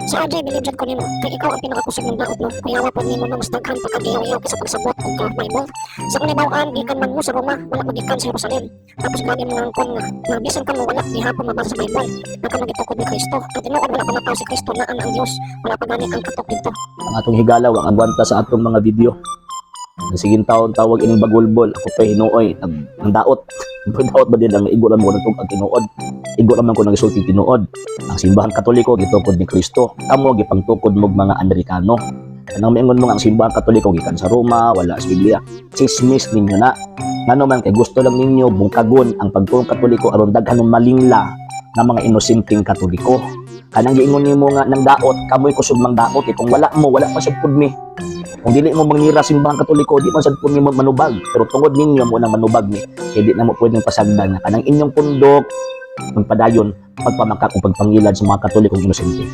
Sa RJ, believe jud ko nimo kay ikaw ang pinakakusog ng daot, no? Kuyawa pod nimo na mas daghan pagkagiyaw-iyaw kaysa pagsabot og ka Bible. Sa kung nahibaw-an, gikan man mo sa Roma, wala magikan sa Jerusalem. Tapos grabe mo nga kon nga na bisan kamo wala gihapon mabasa sa Bible nga kamo gitukod ni Kristo. Ang tinuod, wala pa mataw si Kristo, naa na ang Dios. Wala pa gani ang katok didto. Ang atong higala wa agwanta sa atong mga video. Sige taon tawag ining bagulbol, ako pa hinuoy nag nang daot. Daot ba din ang igo lang mo nagtug ang tinuod. Igo lang man ko nagsulti tinuod. Ang Simbahan Katoliko gitukod ni Kristo. Kamo gipangtukod mo mga Amerikano. Kanang maingon mo nga ang Simbahan Katoliko gikan sa Roma, wala sa Biblia. Chismis ninyo na. Ngano man kay gusto lang ninyo bungkagon ang pagtuong Katoliko aron daghan ng malingla nga mga inosenteng Katoliko. Kanang giingon nimo nga nang daot, kamoy kusog mang daot eh. Kung wala mo, wala pa sad pud mi. Kung dili mo mangira Simbahang Katoliko, di man sad pud mi mo manubag. Pero tungod ninyo mo nang manubag ni, kay di na mo pwedeng pasagdan nga kanang inyong pundok magpadayon pagpamakak o pagpangilad sa mga Katolikong inosente.